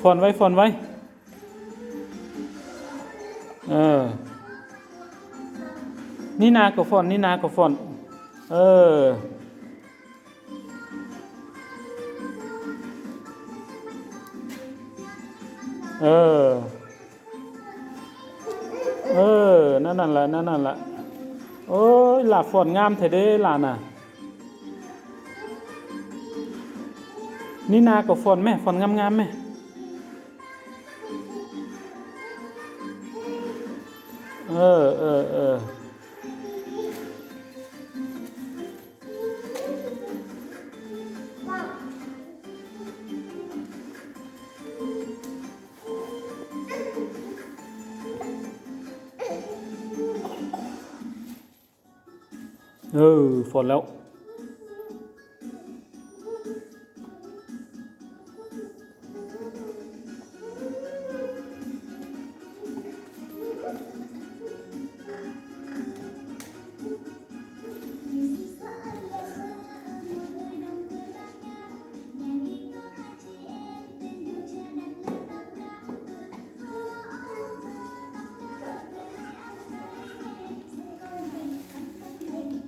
ຟອນໄວ້ ຟອນໄວ້. ເອີ ນີ້ນາກໍຟອນ ນີ້ນາກໍຟອນ. ເອີ ເອີ ເອີ ນັ້ນ ນັ້ນລະ ນັ້ນ ນັ້ນລະ. ໂອ້ຍ ຫຼ້າຟອນງາມແທ້ເດ້ຫຼ້ານະ. ນີ້ນາກໍຟອນແມ້ ຟອນງາມໆແມ້. ເອີ ເອີ ເອີ. ເອີ ຟອນແລ້ວ.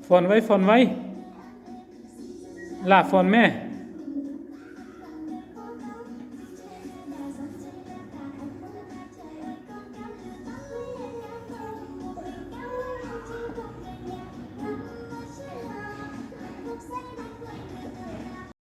ຟອນໄວ້ ຟອນໄວ້. ຫຼ້າຟອນແມ້.